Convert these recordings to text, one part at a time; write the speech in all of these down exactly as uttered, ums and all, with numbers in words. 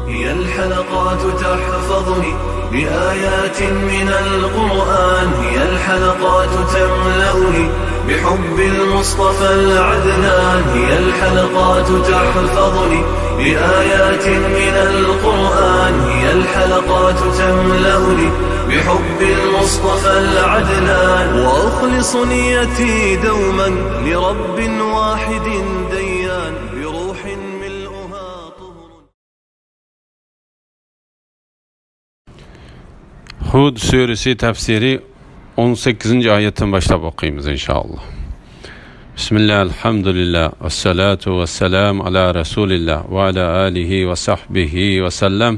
هي الحلقات تحفظني بآيات من القرآن، هي الحلقات تملأني بحب المصطفى العدنان، هي الحلقات تحفظني بآيات من القرآن، هي الحلقات تملأني بحب المصطفى العدنان، وأخلص نيتي دوما لرب واحد ديان، بروح ملؤها طهر. ھۇد سۈرىسى تەپسىرى ئون سەككىزىنچى ئايەتتىن باشلاپ ئوقۇيمىز، ئىنشائاللا. بىسمىللا، ئەلھەمدۇلىللا، ۋەسسالاتۇ ۋەسسالامۇ ئالا رەسۇلىللا ۋە ئالا ئالىھى ۋە سەھبىھى ۋەسەللەم.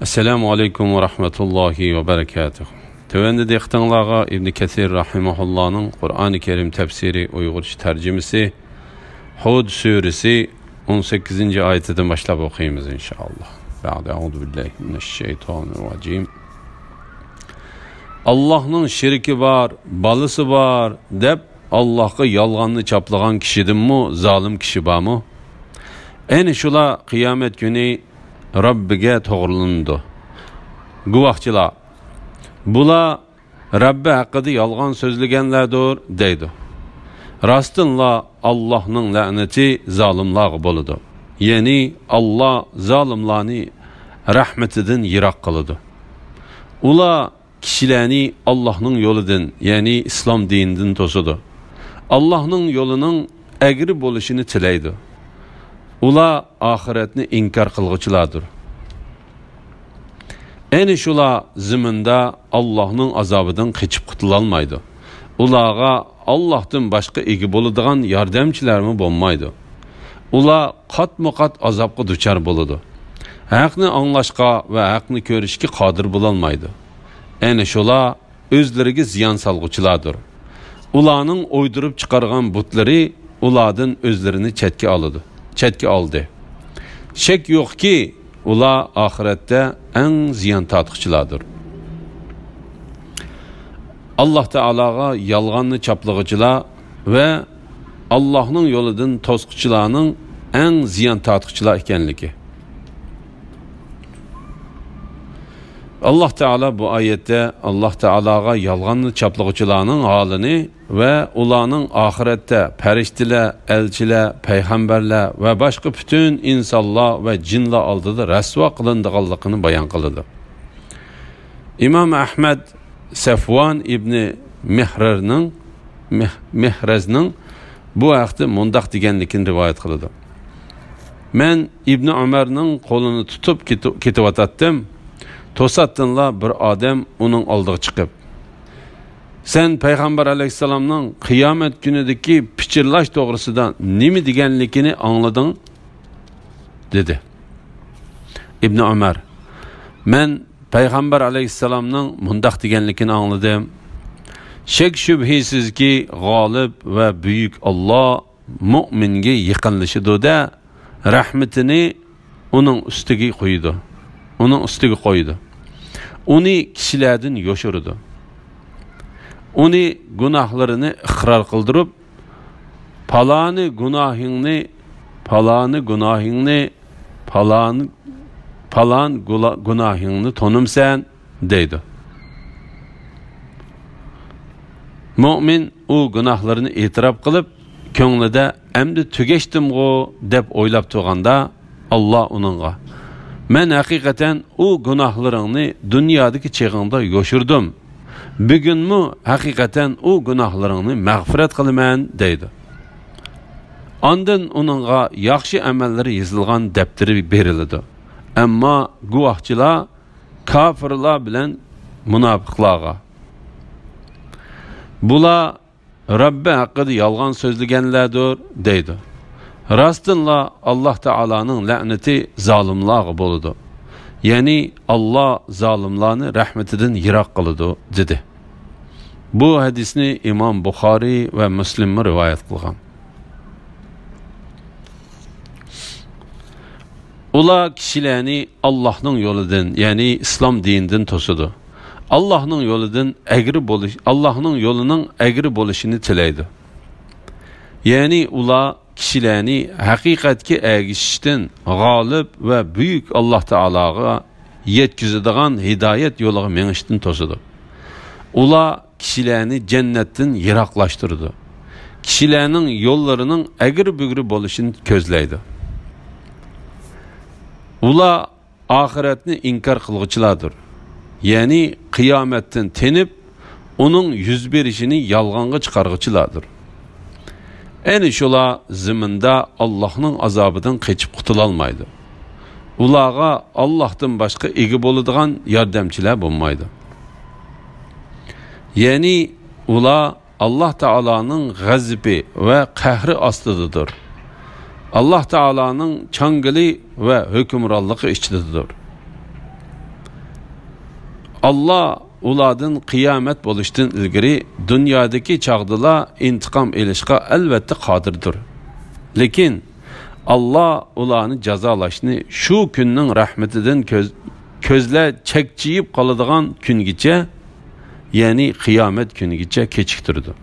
ئەسسالامۇ ئەلەيكۇم ۋە رەھمەتۇللاھى ۋە بەرىكاتۇھ. تۆۋەندە دىققىتىڭلارغا ئىبنى كەسىر رەھىمەھۇللانىڭ قۇرئانى كەرىم تەپسىرى ئۇيغۇرچە تەرجىمىسى، ھۇد سۈرىسى ئون سەككىزىنچى ئايىتىدىن باشلاپ ئوقۇيمىز، ئىنشائاللا. بەئدە، ئەئۇزۇ بىللاھى مىنەششەيتانىررەجىم. ئاللاھنىڭ شېرىكى بار، بالىسى بار دەپ، ئاللاھقا يالغاننى چاپلىغان كىشىدىنمۇ زالىم كىشى بارمۇ؟ ئەنە شۇلار قىيامەت كۈنى رەببىگە توغرىلىنىدۇ. گۇۋاھچىلار، بۇلار رەببى ھەققىدە يالغان سۆزلىگەنلەردۇر، دەيدۇ. راستتىنلا، ئاللاھنىڭ لەنىتى زالىملارغا بولىدۇ. يەنى، ئاللا زالىملارنى رەھمىتىدىن يىراق قىلىدۇ. ئۇلار كىشىلەرنى ئاللاھنىڭ يولىدىن، يەنى ئىسلام دىنىدىن توسىدۇ. ئاللاھنىڭ يولىنىڭ ئەگرى بولۇشىنى تىلەيدۇ. ئۇلار ئاخىرەتنى ئىنكار قىلغۇچىلاردۇر. ئەنە شۇلار زېمىندا ئاللاھنىڭ ئازابىدىن قېچىپ قۇتۇلالمايدۇ. ئۇلارغا ئاللاھتىن باشقا ئىگە بولىدىغان ياردەمچىلەرمۇ بولمايدۇ. ئۇلار قاتمۇ قات ئازابقا دۇچار بولىدۇ. ھەقنى ئاڭلاشقا ۋە ھەقنى كۆرۈشكە قادىر بولالمايدۇ. ئەنە شۇلار ئۆزلىرىگە زىيان سالغۇچىلاردۇر. ئۇلارنىڭ ئويدۇرۇپ چىقارغان بۇتلىرى ئۇلاردىن ئۆزلىرىنى چەتكە ئالىدۇ، چەتكە ئالدى. شەك يوقكى، ئۇلار ئاخىرەتتە ئەڭ زىيان تارتقۇچىلاردۇر. ئاللاھ تائالاغا يالغاننى چاپلىغۇچىلار ۋە ئاللاھنىڭ يولىدىن توسقۇچىلارنىڭ ئەڭ زىيان تارتقۇچىلار ئىكەنلىكى. ئاللاھ تائالا بۇ ئايەتتە ئاللاھ تائالاغا يالغاننى چاپلىغۇچىلارنىڭ ھالىنى ۋە ئۇلارنىڭ ئاخىرەتتە پەرىشتىلەر، ئەلچىلەر، پەيغەمبەرلەر ۋە باشقا پۈتۈن ئىنسانلار ۋە جىنلار ئالدىدا رەسۋا قىلىنىدىغانلىقىنى بايان قىلىدۇ. ئىمام ئەھمەد سەفۋان ئىبنى مېھرەرنىڭ، مېھ-، مېھرەزنىڭ بۇ ھەقتە مۇنداق دېگەنلىكىنى رىۋايەت قىلىدۇ. مەن ئىبنى ئۆمەرنىڭ قولىنى تۇتۇپ كېتى-، كېتىۋاتاتتىم. توساتتىنلا بىر ئادەم ئۇنىڭ ئالدىغا چىقىپ، «سەن پەيغەمبەر ئەلەيھىسسالامنىڭ قىيامەت كۈنىدىكى پىچىرلاش توغرىسىدا نېمە دېگەنلىكىنى ئاڭلىدىڭ؟» دېدى. ئىبنى ئۆمەر، مەن پەيغەمبەر ئەلەيھىسسالامنىڭ مۇنداق دېگەنلىكىنى ئاڭلىدىم: «شەك-شۈبھىسىزكى، غالىب ۋە بۈيۈك ئاللا مۇئمىنگە يېقىنلىشىدۇ-دە، رەھمىتىنى ئۇنىڭ ئۈستىگە قويىدۇ، ئۇنىڭ ئۈستىگە قويىدۇ. ئۇنى كىشىلەردىن يوشۇرىدۇ. ئۇنى گۇناھلىرىنى ئىقرار قىلدۇرۇپ، پالانى گۇناھىڭنى، پالانى گۇناھىڭنى، پالان، پالان گۇلا-، گۇناھىڭنى تونۇمسەن؟» دەيدۇ. مۇئمىن ئۇ گۇناھلىرىنى ئېتىراپ قىلىپ، كۆڭلىدە «ئەمدى تۈگەشتىمغۇ» دەپ ئويلاپ تۇرغاندا، ئاللا ئۇنىڭغا: «مەن ھەقىقەتەن ئۇ گۇناھلىرىڭنى دۇنيادىكى چېغىڭدا يوشۇردۇم. بۈگۈنمۇ ھەقىقەتەن ئۇ گۇناھلىرىڭنى مەغپىرەت قىلىمەن» دەيدۇ. ئاندىن ئۇنىڭغا ياخشى ئەمەللىرى يېزىلغان دەپتىرى بېرىلىدۇ. ئەمما گۇۋاھچىلار كاپىرلار بىلەن مۇناپىقلارغا، بۇلار رەببى ھەققىدە يالغان سۆزلىگەنلەردۇر، دەيدۇ. راستتىنلا، ئاللا تائالانىڭ لەنىتى زالىملارغا بولىدۇ. يەنى، ئاللا زالىملارنى رەھمىتىدىن يىراق قىلىدۇ، دېدى. بۇ ھەدىسنى ئىمام بۇخارىي ۋە مۇسلىممۇ رىۋايەت قىلغان. ئۇلار كىشىلەرنى ئاللاھنىڭ يولىدىن، يەنى ئىسلام دىنىدىن توسىدۇ. ئاللاھنىڭ يولىدىن ئەگرى بولۇش، ئاللاھنىڭ يولىنىڭ ئەگرى بولۇشىنى تىلەيدۇ. يەنى ئۇلار كىشىلەرنى ھەقىقەتكە ئەگىشىشتىن، غالىب ۋە بۈيۈك ئاللاھ تائالاغا يەتكۈزىدىغان ھىدايەت يولىغا مېڭىشتىن توسىدۇ. ئۇلار كىشىلەرنى جەننەتتىن يىراقلاشتۇرىدۇ. كىشىلەرنىڭ يوللىرىنىڭ ئەگرى-بۈگرى بولۇشىنى كۆزلەيدۇ. ئۇلار ئاخىرەتنى ئىنكار قىلغۇچىلاردۇر. يەنى قىيامەتتىن تېنىپ، ئۇنىڭ يۈز بېرىشىنى يالغانغا چىقارغۇچىلاردۇر. ئەنە شۇلار زېمىندا ئاللاھنىڭ ئازابىدىن قېچىپ قۇتۇلالمايدۇ. ئۇلارغا ئاللاھتىن باشقا ئىگە بولىدىغان ياردەمچىلەر بولمايدۇ. يەنى ئۇلار ئاللاھ تائالانىڭ غەزىپى ۋە قەھرى ئاستىدىدۇر. ئاللاھ تائالانىڭ چاڭگىلى ۋە ھۆكۈمرانلىقى ئىچىدىدۇر. ئاللاھ ئۇلاردىن قىيامەت بولۇشتىن ئىلگىرى دۇنيادىكى چاغدىلا ئىنتىقام ئېلىشقا ئەلۋەتتە قادىردۇر. لېكىن ئاللاھ ئۇلارنى جازالاشنى شۇ كۈننىڭ رەھمىتىدىن كۆز-، كۆزلەر چەكچىيىپ قالىدىغان كۈنگىچە، يەنى قىيامەت كۈنىگىچە كېچىكتۈرىدۇ.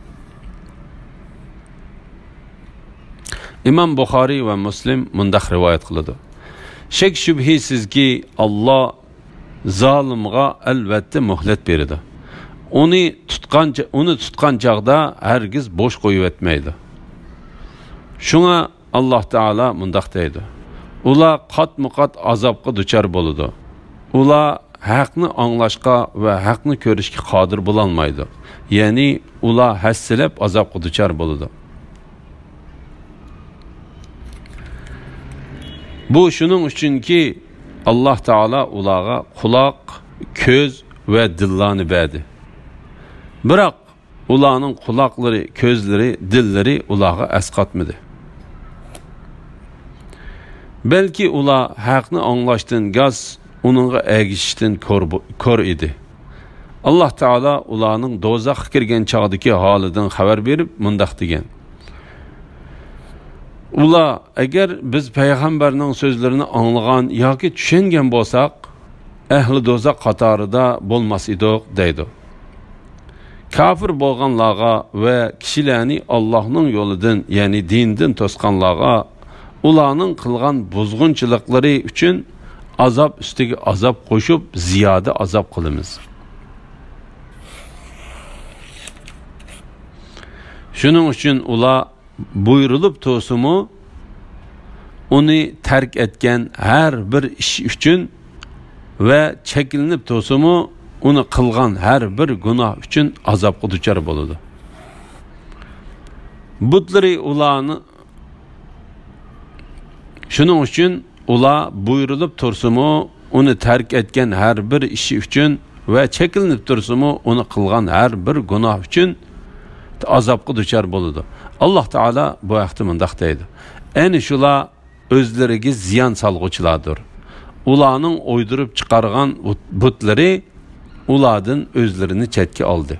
ئىمام بۇخارىي ۋە مۇسلىم مۇنداق رىۋايەت قىلىدۇ: شەك-شۈبھىسىزكى، ئاللاھ زالىمغا ئەلۋەتتە مۆھلەت بېرىدۇ. ئۇنى تۇتقان چا-، ئۇنى تۇتقان چاغدا ھەرگىز بوش قويۇۋەتمەيدۇ. شۇڭا ئاللاھ تائالا مۇنداق دەيدۇ: ئۇلار قاتمۇقات ئازابقا دۇچار بولىدۇ. ئۇلار ھەقنى ئاڭلاشقا ۋە ھەقنى كۆرۈشكە قادىر بولالمايدۇ. يەنى ئۇلار ھەسسىلەپ ئازابقا دۇچار بولىدۇ. بۇ شۇنىڭ ئۈچۈنكى، ئاللاھ تائالا ئۇلارغا قۇلاق، كۆز ۋە دىللارنى بەردى. بىراق ئۇلارنىڭ قۇلاقلىرى، كۆزلىرى، دىللىرى ئۇلارغا ئەسقاتمىدى. بەلكى ئۇلار ھەقنى ئاڭلاشتىن گاس، ئۇنىڭغا ئەگىشىشتىن كور بو-، كور ئىدى. ئاللاھ تائالا ئۇلارنىڭ دوزاخقا كىرگەن چاغدىكى ھالىدىن خەۋەر بېرىپ مۇنداق دېگەن: ئۇلار، ئەگەر بىز پەيغەمبەرنىڭ سۆزلىرىنى ئاڭلىغان ياكى چۈشەنگەن بولساق، ئەھلى دوزاخ قاتارىدا بولماس ئىدۇق، دەيدۇ. كاپىر بولغانلارغا ۋە كىشىلەرنى ئاللاھنىڭ يولىدىن، يەنى دىندىن توسقانلارغا ئۇلارنىڭ قىلغان بۇزغۇنچىلىقلىرى ئۈچۈن ئازاب ئۈستىگە ئازاب قوشۇپ، زىيادە ئازاب قىلىمىز. شۇنىڭ ئۈچۈن ئۇلار بۇيرۇلۇپ تۇرسىمۇ، ئۇنى تەرك ئەتكەن ھەر بىر ئىش ئۈچۈن ۋە چەكلىنىپ تۇرسىمۇ، ئۇنى قىلغان ھەر بىر گۇناھ ئۈچۈن ئازابقا دۇچار بولىدۇ. بۇتلىرى ئۇلارنى، شۇنىڭ ئۈچۈن ئۇلار بۇيرۇلۇپ تۇرسىمۇ، ئۇنى تەرك ئەتكەن ھەر بىر ئىشى ئۈچۈن ۋە چەكلىنىپ تۇرسىمۇ، ئۇنى قىلغان ھەر بىر گۇناھ ئۈچۈن ئازابقا دۇچار بولىدۇ. ئاللاھ تائالا بۇ ھەقتە مۇنداق دەيدۇ: ئەنە شۇلار ئۆزلىرىگە زىيان سالغۇچىلاردۇر. ئۇلارنىڭ ئويدۇرۇپ چىقارغان بۇت-، بۇتلىرى ئۇلاردىن ئۆزلىرىنى چەتكە ئالدى.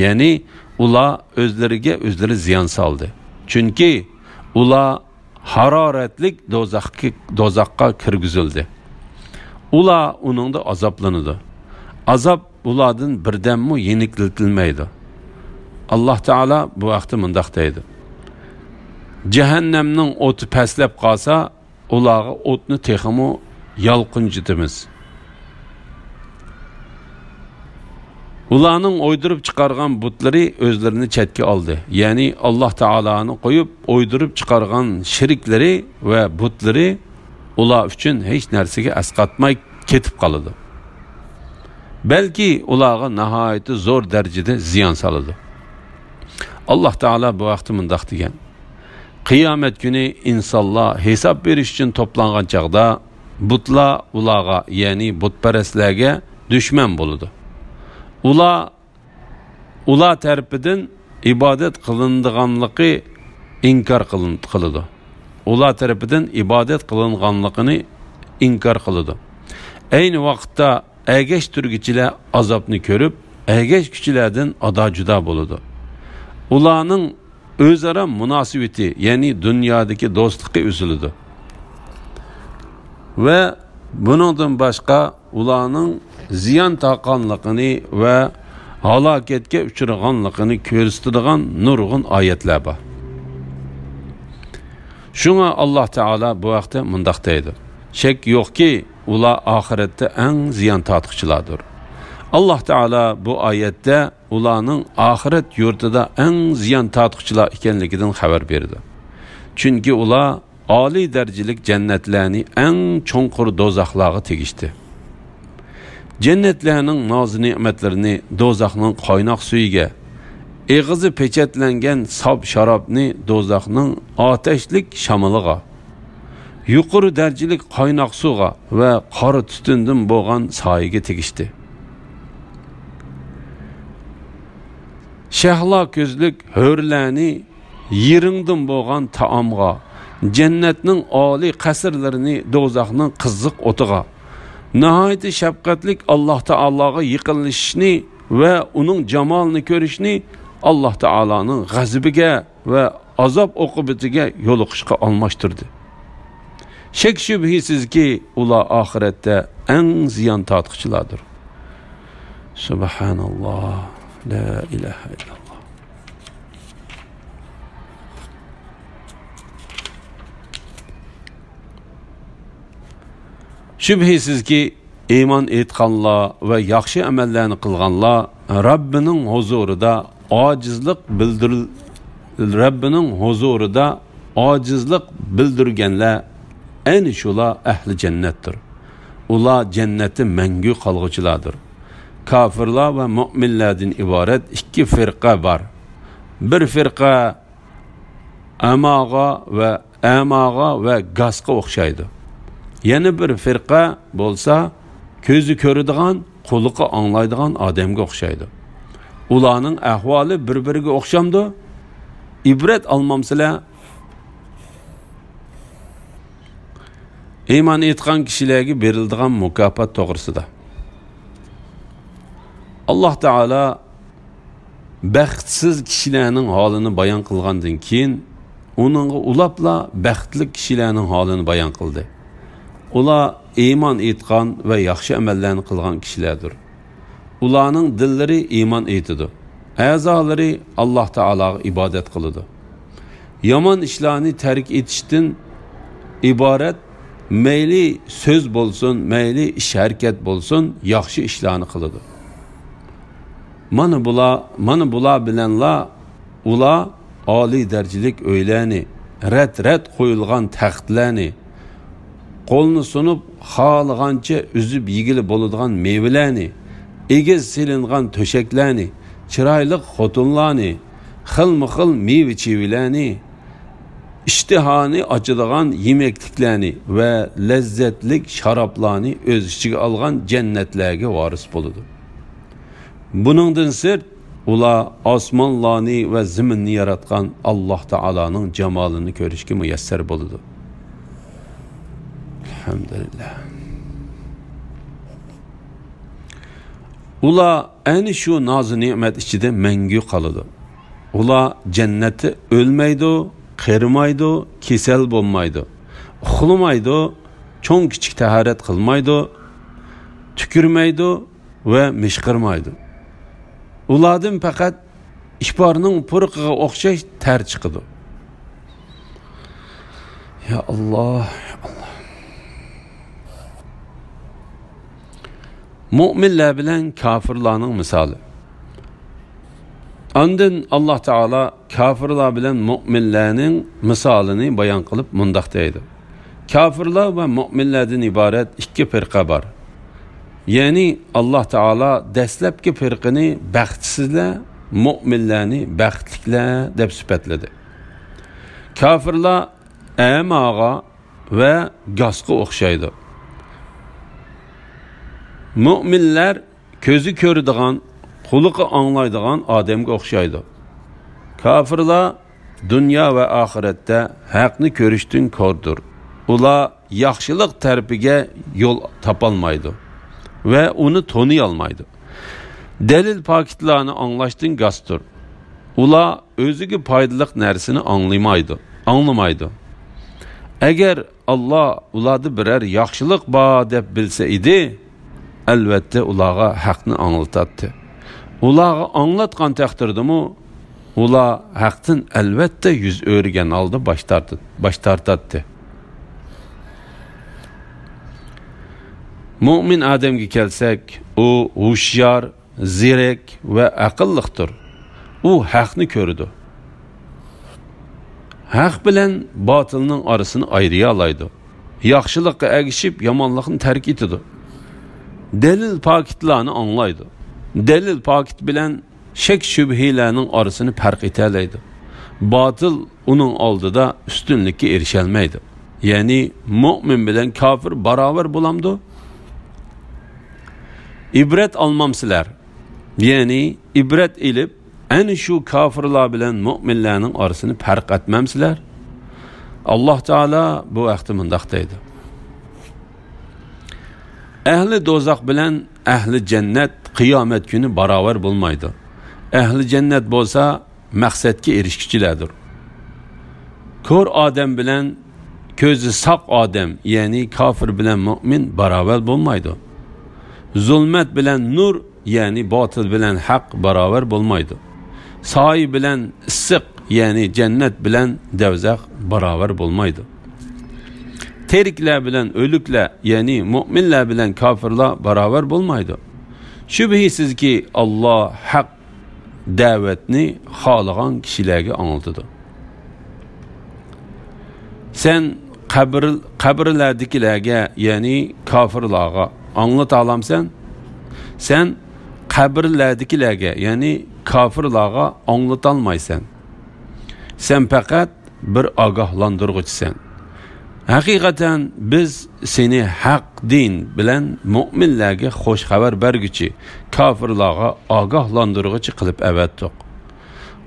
يەنى ئۇلار ئۆزلىرىگە ئۆزلىرى زىيان سالدى. چۈنكى ئۇلار ھارارەتلىك دوزاخقا، دوزاخقا كىرگۈزۈلدى. ئۇلار ئۇنىڭدا ئازابلىنىدۇ. ئازاب ئۇلاردىن بىردەممۇ يېنىكلىتىلمەيدۇ. ئاللاھ تائالا بۇ ھەقتە مۇنداق دەيدۇ: جەھەننەمنىڭ ئوتى پەسلەپ قالسا، ئۇلارغا ئوتنى تېخىمۇ يالقۇنجىتىمىز. ئۇلارنىڭ ئويدۇرۇپ چىقارغان بۇتلىرى ئۆزلىرىنى چەتكە ئالدى. يەنى ئاللاھ تائالانى قويۇپ، ئويدۇرۇپ چىقارغان شېرىكلىرى ۋە بۇتلىرى ئۇلار ئۈچۈن ھېچ نەرسىگە ئەسقاتماي كېتىپ قالىدۇ. بەلكى ئۇلارغا ناھايىتى زور دەرىجىدە زىيان سالىدۇ. ئاللاھ تائالا بۇ ھەقتە مۇنداق دېگەن: قىيامەت كۈنى ئىنسانلار ھېساب بېرىش ئۈچۈن توپلانغان چاغدا، بۇتلار ئۇلارغا، يەنى بۇتپەرەسلەرگە دۈشمەن بولىدۇ. ئۇلار، ئۇلار تەرىپىدىن ئىبادەت قىلىنىدىغانلىقى ئىنكار قىلىن-، قىلىدۇ. ئۇلار تەرىپىدىن ئىبادەت قىلىنغانلىقىنى ئىنكار قىلىدۇ. ئەينى ۋاقىتتا ئەگەشتۈرگۈچىلەر ئازابنى كۆرۈپ، ئەگەشكۈچىلەردىن ئادا-جۇدا بولىدۇ. ئۇلارنىڭ ئۆزئارا مۇناسىۋىتى، يەنى دۇنيادىكى دوستلۇقى ئۈزۈلىدۇ. ۋە بۇنىڭدىن باشقا، ئۇلارنىڭ زىيان تارتقانلىقىنى ۋە ھالاكەتكە ئۇچرىغانلىقىنى كۆرسىتىدىغان نۇرغۇن ئايەتلەر بار. شۇڭا ئاللاھ تائالا بۇ ھەقتە مۇنداق دەيدۇ: شەك يوقكى، ئۇلار ئاخىرەتتە ئەڭ زىيان تارتقۇچىلاردۇر. ئاللاھ تائالا بۇ ئايەتتە ئۇلارنىڭ ئاخىرەت يۇرتىدا ئەڭ زىيان تارتقۇچىلار ئىكەنلىكىدىن خەۋەر بېرىدۇ. چۈنكى ئۇلار ئالىي دەرىجىلىك جەننەتلەرنى ئەڭ چوڭقۇر دوزاخلارغا تېگىشتى. جەننەتلەرنىڭ ناز-نېمەتلىرىنى دوزاخنىڭ قايناق سۈيىگە، ئېغىزى پېچەتلەنگەن ساپ شارابنى دوزاخنىڭ ئاتەشلىك شامىلىغا، يۇقىرى دەرىجىلىك قايناق سۇغا ۋە قارا تۈتۈندىن بولغان سايىگە تېگىشتى. شەھلا كۆزلۈك ھۆرلەرنى يىرىڭدىن بولغان تائامغا، جەننەتنىڭ ئالىي قەسىرلىرىنى دوزاخنىڭ قىزىق ئوتىغا، ناھايىتى شەپقەتلىك ئاللاھ تائالاغا يېقىنلىشىشنى ۋە ئۇنىڭ جامالىنى كۆرۈشنى ئاللاھ تائالانىڭ غەزىپىگە ۋە ئازاب ئوقۇبىتىگە يولۇقۇشقا ئالماشتۇردى. شەك-شۈبھىسىزكى، ئۇلار ئاخىرەتتە ئەڭ زىيان تارتقۇچىلاردۇر. سۇبھاناللاھ، لا ئىلاھە ئىللاللاھ. شۈبھىسىزكى، ئىمان ئېيتقانلار ۋە ياخشى ئەمەللەرنى قىلغانلار رەببىنىڭ ھۇزۇرىدا ئاجىزلىق بىلدۈر-، رەببىنىڭ ھۇزۇرىدا ئاجىزلىق بىلدۈرگەنلەر، ئەنە شۇلار ئەھلى جەننەتتۇر. ئۇلار جەننەتتە مەڭگۈ قالغۇچىلاردۇر. كاپىرلار ۋە مۆمىنلەردىن ئىبارەت ئىككى فىرقە بار. بىر فىرقە ئەماغا ۋە ئەماغا ۋە گاسقا ئوخشايدۇ. يەنە بىر فىرقە بولسا كۆزى كۆرىدىغان، قۇلىقى ئاڭلايدىغان ئادەمگە ئوخشايدۇ. ئۇلارنىڭ ئەھۋالى بىر-بىرىگە ئوخشامدۇ؟ ئىبرەت ئالمامسىلەر؟ ئىمان ئېيتقان كىشىلەرگە بېرىلىدىغان مۇكاپات توغرىسىدا. ئاللاھ تائالا بەختسىز كىشىلەرنىڭ ھالىنى بايان قىلغاندىن كېيىن، ئۇنىڭغا ئۇلاپلا بەختلىك كىشىلەرنىڭ ھالىنى بايان قىلدى. ئۇلار ئىمان ئېيتقان ۋە ياخشى ئەمەللەرنى قىلغان كىشىلەردۇر. ئۇلارنىڭ دىللىرى ئىمان ئېيتىدۇ، ئەزالىرى ئاللاھ تائالاغا ئىبادەت قىلىدۇ. يامان ئىشلارنى تەرك ئېتىشتىن ئىبارەت، مەيلى سۆز بولسۇن، مەيلى ئىش-ھەرىكەت بولسۇن، ياخشى ئىشلارنى قىلىدۇ. مانا بۇلار، مانا بۇلار بىلەنلا ئۇلار ئالىي دەرىجىلىك ئۆيلەرنى، رەت-رەت قويۇلغان تەختلەرنى، قولنى سۇنۇپ خالىغانچە ئۈزۈپ يېگىلى بولىدىغان مېۋىلەرنى، ئېگىز سېلىنغان تۆشەكلەرنى، چىرايلىق خوتۇنلارنى، خىلمۇ خىل مېۋە-چېۋىلەرنى، ئىشتىھانى ئاچىدىغان يېمەكلىكلەرنى ۋە لەززەتلىك شارابلارنى ئۆز ئىچىگە ئالغان جەننەتلەرگە ۋارىس بولىدۇ. بۇنىڭدىن سىرت، ئۇلار ئاسمانلارنى ۋە زېمىننى ياراتقان ئاللاھ تائالانىڭ جامالىنى كۆرۈشكە مۇيەسسەر بولىدۇ. ئەلھەمدۇلىللاھ. ئۇلار ئەنە شۇ نازۇ نېمەت ئىچىدە مەڭگۈ قالىدۇ. ئۇلار جەننەتتە ئۆلمەيدۇ، قېرىمايدۇ، كېسەل بولمايدۇ، ئۇخلىمايدۇ، چوڭ-كىچىك تاھارەت قىلمايدۇ، تۈكۈرمەيدۇ، ۋە مىشقىرمايدۇ. ئۇلاردىن پەقەت ئىپارنىڭ پۇرىقىغا ئوخشاش تەر چىقىدۇ. يا ئاللاھ، يا ئاللاھ. مۆمىنلەر بىلەن كاپىرلارنىڭ مىسالى. ئاندىن ئاللاھ تائالا كاپىرلار بىلەن مۆمىنلەرنىڭ مىسالىنى بايان قىلىپ مۇنداق دەيدۇ: كاپىرلار ۋە مۆمىنلەردىن ئىبارەت ئىككى پىرقە بار. يەنى ئاللاھ تائالا دەسلەپكى پىرقىنى بەختسىزلەر، مۆمىنلەرنى بەختلىكلەر دەپ سۈپەتلىدى. كاپىرلار ئەماغا ۋە گاسقا ئوخشايدۇ. مۆمىنلەر كۆزى كۆرىدىغان، قۇلىقى ئاڭلايدىغان ئادەمگە ئوخشايدۇ. كاپىرلار دۇنيا ۋە ئاخىرەتتە ھەقنى كۆرۈشتىن كوردۇر. ئۇلار ياخشىلىق تەرىپىگە يول تاپالمايدۇ ۋە ئۇنى تونۇيالمايدۇ. دەلىل پاكىتلارنى ئاڭلاشتىن گاستۇر. ئۇلار ئۆزىگە پايدىلىق نەرسىنى ئاڭلىمايدۇ، ئاڭلىمايدۇ. ئەگەر ئاللاھ ئۇلاردا بىرەر ياخشىلىق بار دەپ بىلسە ئىدى، ئەلۋەتتە ئۇلارغا ھەقنى ئاڭلىتاتتى. ئۇلارغا ئاڭلاتقان تەقدىردىمۇ، ئۇلار ھەقتىن ئەلۋەتتە يۈز ئۆرۈگەن ھالدا باش تارتىد-، باش تارتاتتى. مۆمىن ئادەمگە كەلسەك، ئۇ ھوشيار، زېرەك ۋە ئەقىللىقتۇر. ئۇ ھەقنى كۆرىدۇ. ھەق بىلەن باتىلنىڭ ئارىسىنى ئايرىيالايدۇ. ياخشىلىققا ئەگىشىپ، يامانلىقنى تەرك ئېتىدۇ. دەلىل پاكىتلارنى ئاڭلايدۇ. دەلىل پاكىت بىلەن شەك-شۈبھىلەرنىڭ ئارىسىنى پەرق ئېتەلەيدۇ. باتىل ئۇنىڭ ئالدىدا ئۈستۈنلۈككە ئېرىشەلمەيدۇ. يەنى مۆمىن بىلەن كاپىر باراۋەر بولامدۇ؟ ئىبرەت ئالمامسىلەر؟ يەنى ئىبرەت ئېلىپ، ئەنە شۇ كاپىرلار بىلەن مۆمىنلەرنىڭ ئارىسىنى پەرق ئەتمەمسىلەر؟ ئاللاھ تائالا بۇ ھەقتە مۇنداق دەيدۇ: ئەھلى دوزاخ بىلەن ئەھلى جەننەت قىيامەت كۈنى باراۋەر بولمايدۇ. ئەھلى جەننەت بولسا مەقسەتكە ئېرىشكۈچىلەردۇر. كور ئادەم بىلەن كۆزى ساق ئادەم، يەنى كاپىر بىلەن مۆمىن باراۋەر بولمايدۇ. زۇلمەت بىلەن نۇر، يەنى باتىل بىلەن ھەق باراۋەر بولمايدۇ. سايە بىلەن ئىسسىق، يەنى جەننەت بىلەن دەۋزەخ باراۋەر بولمايدۇ. تىرىكلەر بىلەن ئۆلۈكلەر، يەنى مۆمىنلەر بىلەن كاپىرلار باراۋەر بولمايدۇ. شۈبھىسىزكى، ئاللاھ ھەق دەۋەتنى خالىغان كىشىلەرگە ئاڭلىتىدۇ. سەن قەبرە-، قەبرىلەردىكىلەرگە، يەنى كاپىرلارغا ئاڭلىتالامسەن؟ سەن قەبرىلەردىكىلەرگە، يەنى كاپىرلارغا ئاڭلىتالمايسەن. سەن پەقەت بىر ئاگاھلاندۇرغۇچىسەن. ھەقىقەتەن بىز سېنى ھەق دىن بىلەن مۆمىنلەرگە خوش خەۋەر بەرگۈچى، كاپىرلارغا ئاگاھلاندۇرغۇچى قىلىپ ئەۋەتتۇق.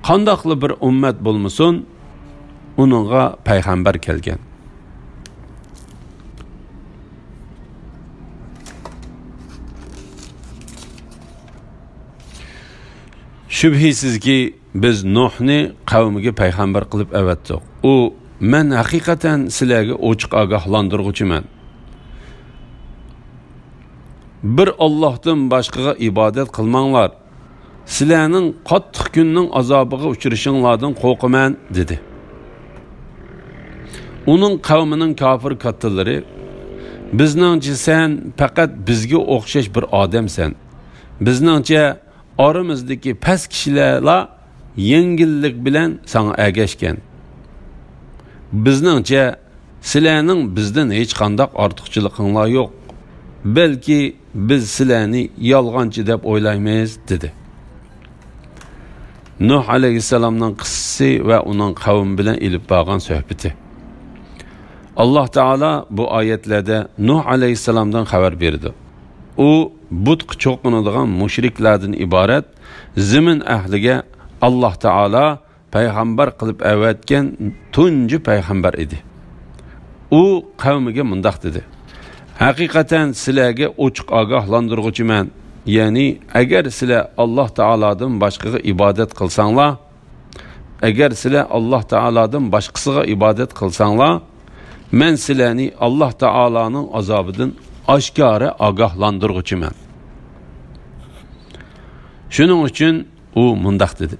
قانداقلا بىر ئۈممەت بولمىسۇن، ئۇنىڭغا پەيغەمبەر كەلگەن. شۈبھىسىزكى، بىز نۇھنى قەۋمىگە پەيغەمبەر قىلىپ ئەۋەتتۇق. ئۇ، مەن ھەقىقەتەن سىلەرگە ئوچۇق ئاگاھلاندۇرغۇچىمەن. بىر ئاللاھتىن باشقىغا ئىبادەت قىلماڭلار. سىلەرنىڭ قاتتىق كۈننىڭ ئازابىغا ئۇچرىشىڭلاردىن قورقىمەن، دېدى. ئۇنىڭ قەۋمىنىڭ كاپىر كاتتىلىرى، بىزنىڭچە سەن پەقەت بىزگە ئوخشاش بىر ئادەمسەن. بىزنىڭچە ئارىمىزدىكى پەس كىشىلەرلا يەڭگىللىك بىلەن ساڭا ئەگەشكەن. بىزنىڭچە، سىلەرنىڭ بىزدىن ھېچقانداق ئارتۇقچىلىقىڭلار يوق. بەلكى بىز سىلەرنى يالغانچى دەپ ئويلايمىز، دېدى. نۇھ ئەلەيھىسسالامنىڭ قىسسىسى ۋە ئۇنىڭ قەۋمى بىلەن ئېلىپ بارغان سۆھبىتى. ئاللاھ تائالا بۇ ئايەتلەردە نۇھ ئەلەيھىسسالامدىن خەۋەر بېرىدۇ. ئۇ بۇتقا چوقۇنىدىغان مۇشرىكلاردىن ئىبارەت زېمىن ئەھلىگە ئاللاھ تائالا پەيغەمبەر قىلىپ ئەۋەتكەن تۇنجى پەيغەمبەر ئىدى. ئۇ قەۋمىگە مۇنداق دېدى: ھەقىقەتەن سىلەرگە ئوچۇق ئاگاھلاندۇرغۇچىمەن، يەنى ئەگەر سىلەر ئاللاھ تائالادىن باشقىغا ئىبادەت قىلساڭلار، ئەگەر سىلەر ئاللاھ تائالادىن باشقىسىغا ئىبادەت قىلساڭلار، مەن سىلەرنى ئاللاھ تائالانىڭ ئازابىدىن ئاشكارا ئاگاھلاندۇرغۇچىمەن. شۇنىڭ ئۈچۈن ئۇ مۇنداق دېدى: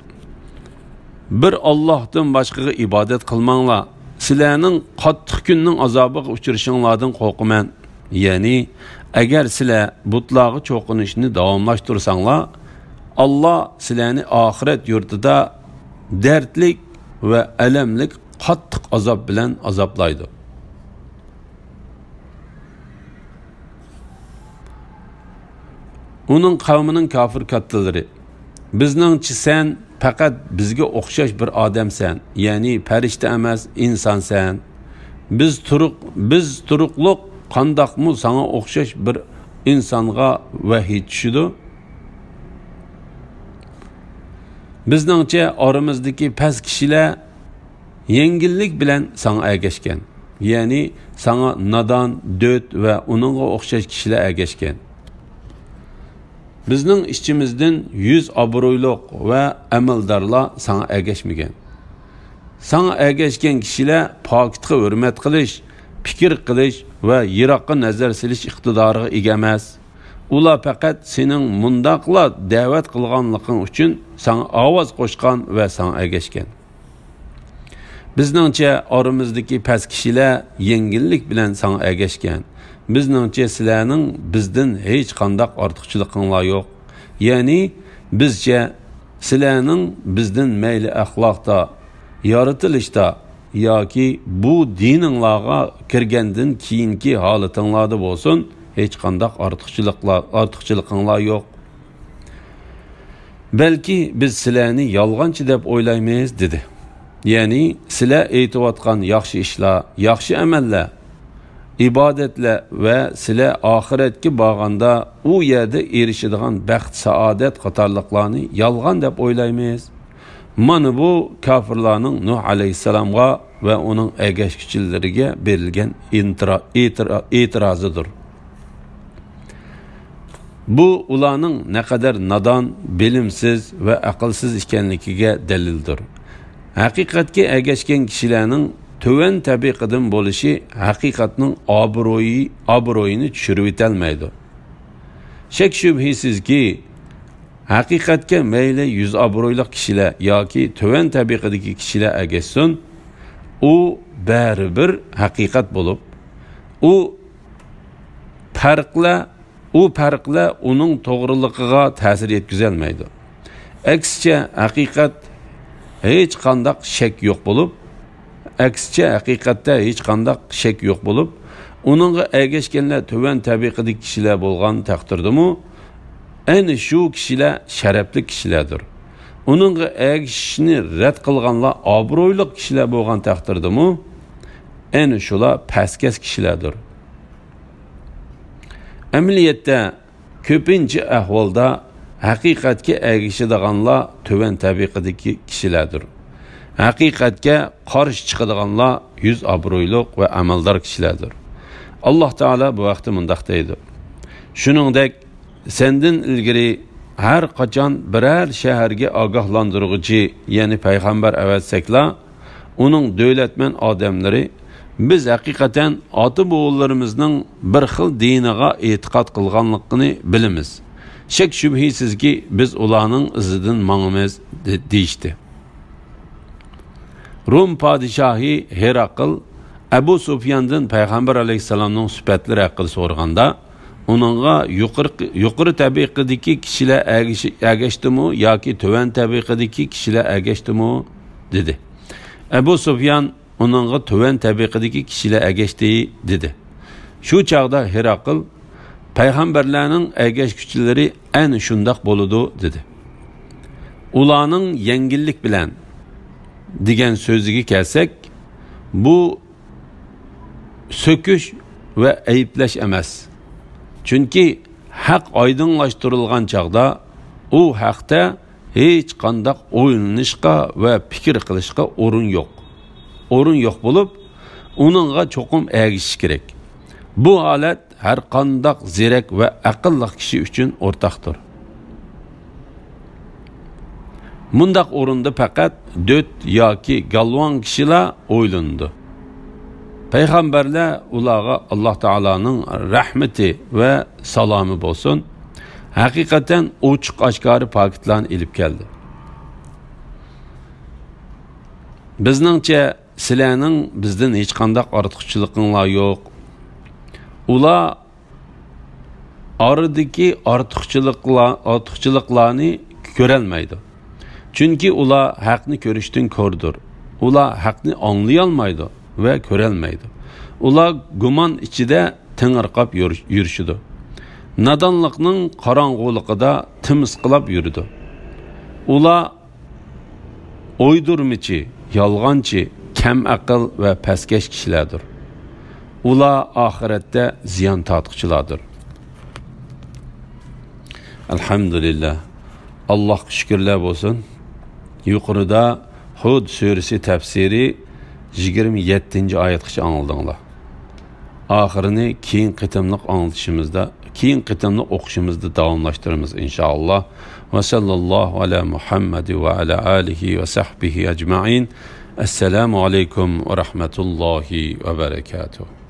بىر ئاللاھتىن باشقىغا ئىبادەت قىلماڭلار، سىلەرنىڭ قاتتىق كۈننىڭ ئازابىغا ئۇچرىشىڭلاردىن قورقىمەن. يەنى، ئەگەر سىلەر بۇتلارغا چوقۇنۇشنى داۋاملاشتۇرساڭلار، ئاللاھ سىلەرنى ئاخىرەت يۇرتىدا دەردلىك ۋە ئەلەملىك قاتتىق ئازاب بىلەن ئازابلايدۇ. ئۇنىڭ قەۋمىنىڭ كاپىر كاتتىلىرى: بىزنىڭچە سەن پەقەت بىزگە ئوخشاش بىر ئادەمسەن، يەنى پەرىشتە ئەمەس، ئىنسانسەن. بىز تۇرۇق، بىز تۇرۇقلۇق قانداقمۇ ساڭا ئوخشاش بىر ئىنسانغا ۋەھىي چۈشىدۇ؟ بىزنىڭچە ئارىمىزدىكى پەس كىشىلەر يەڭگىللىك بىلەن ساڭا ئەگەشكەن، يەنى ساڭا نادان، دۆت ۋە ئۇنىڭغا ئوخشاش كىشىلەر ئەگەشكەن. بىزنىڭ ئىچىمىزدىن يۈز ئابرۇيلۇق ۋە ئەمەلدارلار ساڭا ئەگەشمىگەن. ساڭا ئەگەشكەن كىشىلەر پاكىتقا ھۆرمەت قىلىش، پىكىر قىلىش ۋە يىراققا نەزەر سېلىش ئىقتىدارىغا ئىگە ئەمەس. ئۇلار پەقەت سېنىڭ مۇنداقلا دەۋەت قىلغانلىقىڭ ئۈچۈن ساڭا ئاۋاز قوشقان ۋە ساڭا ئەگەشكەن. بىزنىڭچە، ئارىمىزدىكى پەس كىشىلەر يەڭگىللىك بىلەن ساڭا ئەگەشكەن. بىزنىڭچە، سىلەرنىڭ بىزدىن ھېچقانداق ئارتۇقچىلىقىڭلار يوق. يەنى، بىزچە، سىلەرنىڭ بىزدىن مەيلى ئەخلاقتا، يارىتىلىشتا ياكى بۇ دىنىڭلارغا كىرگەندىن كېيىنكى ھالىتىڭلاردا بولسۇن، ھېچقانداق ئارتۇقچىلىقلار، ئارتۇقچىلىقىڭلار يوق. بەلكى بىز سىلەرنى يالغانچى دەپ ئويلايمىز، دېدى. يەنى سىلەر ئېيتىۋاتقان ياخشى ئىشلار، ياخشى ئەمەللەر، ئىبادەتلەر ۋە سىلەر ئاخىرەتكە بارغاندا ئۇ يەردە ئېرىشىدىغان بەخت-سائادەت قاتارلىقلارنى يالغان دەپ ئويلايمىز. مانا بۇ كاپىرلارنىڭ نۇھ ئەلەيھىسسالامغا ۋە ئۇنىڭ ئەگەشكۈچىلىرىگە بېرىلگەن ئىنتىرا-، ئېتىرا-، ئېتىرازىدۇر. بۇ ئۇلارنىڭ نەقەدەر نادان، بىلىمسىز ۋە ئەقىلسىز ئىكەنلىكىگە دەلىلدۇر. ھەقىقەتكە ئەگەشكەن كىشىلەرنىڭ تۆۋەن تەبىقىدىن بولۇشى ھەقىقەتنىڭ ئابرۇيى، ئابرۇيىنى چۈشۈرۈۋېتەلمەيدۇ. شەك-شۈبھىسىزكى، ھەقىقەتكە مەيلى يۈز ئابرۇيلۇق كىشىلەر ياكى تۆۋەن تەبىقىدىكى كىشىلەر ئەگەشسۇن، ئۇ بەرىبىر ھەقىقەت بولۇپ، ئۇ پەرقلەر، ئۇ پەرقلەر ئۇنىڭ توغرىلىقىغا تەسىر يەتكۈزەلمەيدۇ. ئەكسىچە، ھەقىقەت ھېچقانداق شەك يوق بولۇپ، ئەكسىچە، ھەقىقەتتە ھېچقانداق شەك يوق بولۇپ، ئۇنىڭغا ئەگەشكەنلەر تۆۋەن تەبىقىدىكى كىشىلەر بولغان تەقدىردىمۇ، ئەنە شۇ كىشىلەر شەرەپلىك كىشىلەردۇر. ئۇنىڭغا ئەگىشىشنى رەت قىلغانلار ئابرۇيلۇق كىشىلەر بولغان تەقدىردىمۇ، ئەنە شۇلار پەسكەس كىشىلەردۇر. ئەمەلىيەتتە، كۆپىنچە ئەھۋالدا ھەقىقەتكە ئەگىشىدىغانلار تۆۋەن تەبىقىدىكى كىشىلەردۇر. ھەقىقەتكە قارشى چىقىدىغانلار يۈز ئابرۇيلۇق ۋە ئەمەلدار كىشىلەردۇر. ئاللاھ تائالا بۇ ھەقتە مۇنداق دەيدۇ: شۇنىڭدەك، سەندىن ئىلگىرى ھەر قاچان بىرەر شەھەرگە ئاگاھلاندۇرغۇچى، يەنى پەيغەمبەر ئەۋەتسەكلا، ئۇنىڭ دۆلەتمەن ئادەملىرى: «بىز ھەقىقەتەن ئاتا-بوۋىلىرىمىزنىڭ بىر خىل دىنىغا ئېتىقاد قىلغانلىقىنى بىلىمىز. شەك-شۈبھىسىزكى، بىز ئۇلارنىڭ ئىزىدىن ماڭىمىز» دە-، دېيىشتى. روم پادىشاھى ھېراقل ئەبۇ سۇفياندىن پەيغەمبەر ئەلەيھىسسالامنىڭ سۈپەتلىرى ھەققىدە سورىغاندا، ئۇنىڭغا يۇقىرى، يۇقىرى تەبىقىدىكى كىشىلەر ئەگىشى-، ئەگەشتىمۇ ياكى تۆۋەن تەبىقىدىكى كىشىلەر ئەگەشتىمۇ؟ دېدى. ئەبۇ سۇفيان ئۇنىڭغا تۆۋەن تەبىقىدىكى كىشىلەر ئەگەشتى، دېدى. شۇ چاغدا ھېراقل: «پەيغەمبەرلەرنىڭ ئەگەشكۈچىلىرى ئەنە شۇنداق بولىدۇ» دېدى. «ئۇلارنىڭ يەڭگىللىك بىلەن» دېگەن سۆزىگە كەلسەك، بۇ سۆكۈش ۋە ئەيىبلەش ئەمەس. چۈنكى ھەق ئايدىڭلاشتۇرۇلغان چاغدا ئۇ ھەقتە ھېچقانداق ئويلىنىشقا ۋە پىكىر قىلىشقا ئورۇن يوق. ئورۇن يوق بولۇپ، ئۇنىڭغا چوقۇم ئەگىشىش كېرەك. بۇ ھالەت ھەرقانداق زېرەك ۋە ئەقىللىق كىشى ئۈچۈن ئورتاقتۇر. مۇنداق ئورۇندا پەقەت دۆت ياكى گالۋاڭ كىشىلا ئويلىنىدۇ. پەيغەمبەرلەر، ئۇلارغا ئاللاھ تائالانىڭ رەھمىتى ۋە سالامى بولسۇن، ھەقىقەتەن ئوچۇق-ئاشكارا پاكىتلارنى ئېلىپ كەلدى. بىزنىڭچە، سىلەرنىڭ بىزدىن ھېچقانداق ئارتۇقچىلىقىڭلار يوق. ئۇلار ئارىدىكى ئارتۇقچىلىقلار، ئارتۇقچىلىقلارنى كۆرەلمەيدۇ. چۈنكى ئۇلار ھەقنى كۆرۈشتىن كوردۇر. ئۇلار ھەقنى ئاڭلىيالمايدۇ ۋە كۆرەلمەيدۇ. ئۇلار گۇمان ئىچىدە تېڭىرقاپ يۈر-، يۈرۈشىدۇ. نادانلىقنىڭ قاراڭغۇلۇقىدا تىمىسقىلاپ يۈرىدۇ. ئۇلار ئويدۇرمىچى، يالغانچى، كەم ئەقىل ۋە پەسكەش كىشىلەردۇر. ئۇلار ئاخىرەتتە زىيان تارتقۇچىلاردۇر. ئەلھەمدۇلىللا. ئاللاھقا شۈكۈرلەر بولسۇن. يۇقىرىدا ھۇد سۈرىسى تەپسىرى يىگىرمە يەتتىنچى ئايەتقىچە ئاڭلىدىڭلار. ئاخىرىنى كېيىنكى قېتىملىق ئاڭلىتىشىمىزدا، كېيىنكى قېتىملىق ئوقۇشىمىزدا داۋاملاشتۇرىمىز، ئىنشائاللا. ۋە ساللاللاھۇ ئەلا مۇھەممەد ۋە ئەلا ئالىھى ۋە سەھبىھى ئەجمەئىن. ئەسسالامۇ ئەلەيكۇم ۋە رەھمەتۇللاھى ۋە بەرەكاتۇھ.